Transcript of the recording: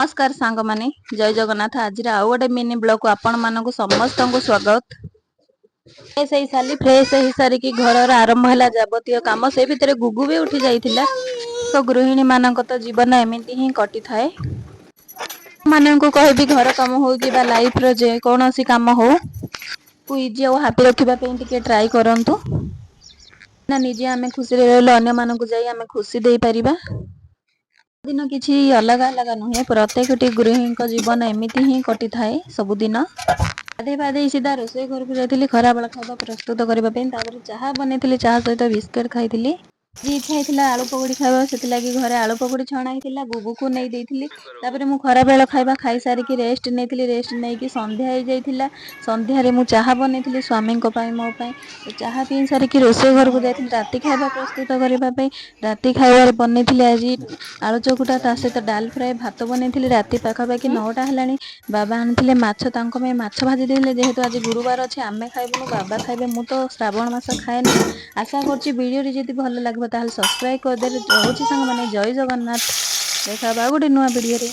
ନମସ୍କାର ସାଙ୍ଗମାନେ, ଜୟ ଜଗନ୍ନାଥ। ଆଜିର ଆଉ ଗୋଟେ ମିନି ବ୍ଲଗକୁ ଆପଣମାନଙ୍କୁ ସମସ୍ତଙ୍କୁ ସ୍ୱାଗତ। ଫ୍ରେଶ ହେଇସାରିଲି। ଫ୍ରେଶ ହେଇସାରିକି ଘରର ଆରମ୍ଭ ହେଲା ଯାବତୀୟ କାମ। ସେ ଭିତରେ ଗୁଗୁ ବି ଉଠି ଯାଇଥିଲା। ତ ଗୃହିଣୀ ମାନଙ୍କ ତ ଜୀବନ ଏମିତି ହିଁ କଟିଥାଏ। ମାନଙ୍କୁ କହିବି, ଘର କାମ ହଉ କିମ୍ବା ଲାଇଫର ଯେକୌଣସି କାମ ହଉ, ଇଜି ଆଉ ହାପି ରଖିବା ପାଇଁ ଟିକେ ଟ୍ରାଏ କରନ୍ତୁ ନା। ନିଜେ ଆମେ ଖୁସିରେ ରହିଲେ ଅନ୍ୟମାନଙ୍କୁ ଯାଇ ଆମେ ଖୁସି ଦେଇପାରିବା। ଦିନ କିଛି ଅଲଗା ଅଲଗା ନୁହେଁ, ପ୍ରତ୍ୟେକଟି ଗୃହିଣୀଙ୍କ ଜୀବନ ଏମିତି ହିଁ କଟିଥାଏ ସବୁଦିନ। ଗାଧେଇ ପାଧେଇ ସିଧା ରୋଷେଇ ଘରକୁ ଯାଇଥିଲି ଖରାବେଳ ଖାଇବା ପ୍ରସ୍ତୁତ କରିବା ପାଇଁ। ତାପରେ ଚାହା ବନେଇଥିଲି, ଚାହା ସହିତ ବିସ୍କୁଟ ଖାଇଥିଲି। ଆଜି ଇଚ୍ଛା ହେଇଥିଲା ଆଳୁ ପକୋଡ଼ି ଖାଇବା, ସେଥିଲାଗି ଘରେ ଆଳୁ ପକୋଡ଼ି ଛଣା ହେଇଥିଲା, ଗୁଗୁକୁ ନେଇ ଦେଇଥିଲି। ତାପରେ ମୁଁ ଖରାବେଳ ଖାଇବା ଖାଇସାରିକି ରେଷ୍ଟ ନେଇଥିଲି। ରେଷ୍ଟ ନେଇକି ସନ୍ଧ୍ୟା ହେଇଯାଇଥିଲା। ସନ୍ଧ୍ୟାରେ ମୁଁ ଚାହା ବନେଇଥିଲି ସ୍ୱାମୀଙ୍କ ପାଇଁ, ମୋ ପାଇଁ। ଚାହା ପିଇ ସାରିକି ରୋଷେଇ ଘରକୁ ଯାଇଥିଲି ରାତି ଖାଇବା ପ୍ରସ୍ତୁତ କରିବା ପାଇଁ। ରାତି ଖାଇବାରେ ବନେଇଥିଲି ଆଜି ଆଳୁ ଚକୁଟା, ତା ସହିତ ଡାଲ ଫ୍ରାଏ, ଭାତ ବନେଇଥିଲି। ରାତି ପାଖାପାଖି 9ଟା ହେଲାଣି। ବାବା ଆଣିଥିଲେ ମାଛ, ତାଙ୍କ ପାଇଁ ମାଛ ଭାଜି ଦେଇଥିଲେ। ଯେହେତୁ ଆଜି ଗୁରୁବାର ଅଛି, ଆମେ ଖାଇବୁନୁ, ବାବା ଖାଇବେ। ମୁଁ ତ ଶ୍ରାବଣ ମାସ ଖାଏନି। ଆଶା କରୁଛି ଭିଡ଼ିଓଟି ଯଦି ଭଲ ଲାଗିବ, ତାହେଲେ ସବସ୍କ୍ରାଇବ୍ କରିଦେବେ। ରହୁଛି ସାଙ୍ଗମାନେ, ଜୟ ଜଗନ୍ନାଥ। ଦେଖା ହବା ଆଉ ଗୋଟେ ନୂଆ ଭିଡ଼ିଓରେ।